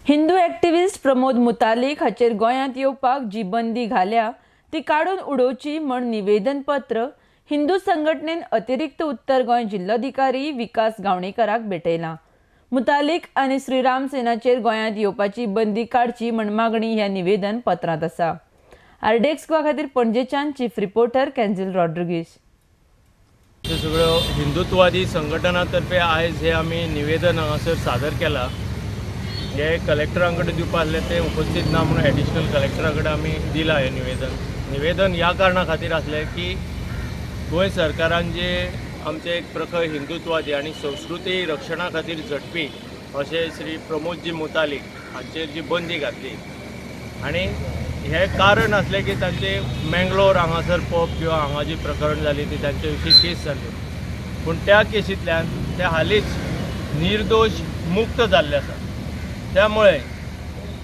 Hindu activist Pramod मुतालिक हाचेर गोंयांत येवपाक जी बंदी घाल्या ती काडून उडोवची म्हण निवेदन पत्र हिंदू संघटनेन अतिरिक्त उत्तर गोंय जिल्लोधिकारी विकास गावणेकराक भेटयलां. मुतालिक आनी श्रीराम सेनाचेर गोंयांत येवपाची बंदी काडची म्हण मागणी ह्या निवेदन पत्रांत आसा. आरडीएक्स गोवा खातीर पणजेच्यान चीफ रिपोर्टर कॅन्झिल रॉड्रिगीस. सगळ्यो हिंदुत्वादी संघटनातर्फे आयज हे आमी निवेदन हांगासर सादर केला. जे कलेक्टरां कडेन दिवपा आसले ते उपस्थित ना म्हणून एडिशनल कलेक्टरा कडेन आमी दिलां हें निवेदन. निवेदन ह्या कारणा खातीर आसलें की गोंय सरकारान जे आमचे एक प्रखर हिंदुत्वादी आनी संस्कृती रक्षणा खातीर झटपी अशे श्री प्रमोदजी मुतालिक हांचेर जी बंदी घातली आनी हें कारण आसलें की तांचे मेंगलोर हांगासर पब किंवा हांगा जी प्रकरण जाली ती तांचे विशीं केस जाल्ली, पूण त्या केसींतल्यान ते हालींच निर्दोश मुक्त जाल्ले आसा. त्यामुळे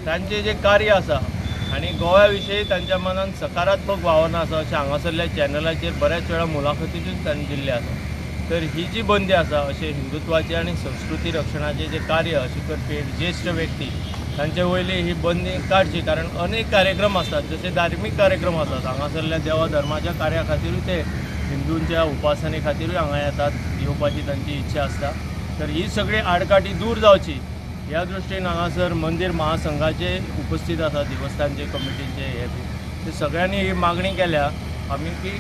तांचे जे कार्य आसा आनी गोव्या विशीं तांच्या मनान सकारात्मक भावना आसा अशें हांगासरल्या चॅनलाचेर बऱ्याच वेळा मुलाखतीतूच तांणी दिल्लें आसा. तर ही जी बंदी आसा अशें हिंदुत्वाचें आनी संस्कृती रक्षणाचें जें कार्य अशें करपी एक ज्येश्ठ व्यक्ती तांचे वयली ही बंदी काडची, कारण अनेक कार्यक्रम आसतात जशे धार्मीक कार्यक्रम आसात हांगासरल्या देवा धर्माच्या कार्या खातीरूय ते हिंदूंच्या उपासने खातीरूय हांगा येतात, येवपाची तांची इच्छा आसता. तर ही सगळी आडकाठी दूर जावची ह्या दृश्टीन हांगासर मंदीर महासंघाचे उपस्थित आसा, देवस्थानचे कमिटीचे हे बी ते सगळ्यांनी ही मागणी केल्या आमी की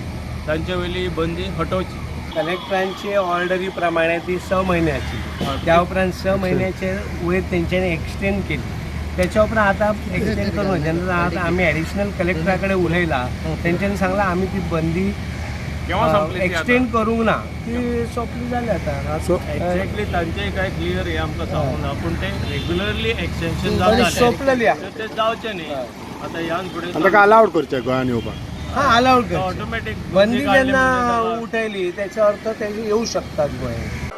तांचे वयली बंदी हटोवची. कलेक्टरांचे ऑर्डरी प्रमाणे ती 6 म्हयन्याची, त्या उपरांत 6 म्हयन्याचे वयर तेंच्यांनी एक्सटेंड केली. त्याच्या उपरांत आतां एक्सटेंड करून जेन्ना आतां आमी एडिशनल कलेक्टरा कडेन उलयला तेंच्यांनी सांगलां आमी ती बंदी एक्सटेंड करूंक ना, ती सोंपली जाली आतां. एक्झॅक्टली तांचे काय क्लियर हे आमकां सांगूंक ना, पूण ते रेग्युलरली एक्सटेन्शन जाता सोंपलेली ते जावचें न्ही. आतां ह्यान फुडें ताका अलावड करचें गोंयांत येवपाक. हां, अलावड करचें ऑटोमॅटीक बंदी जेन्ना उठयली त्याचा अर्थ ते येऊ शकतात गोंयांत.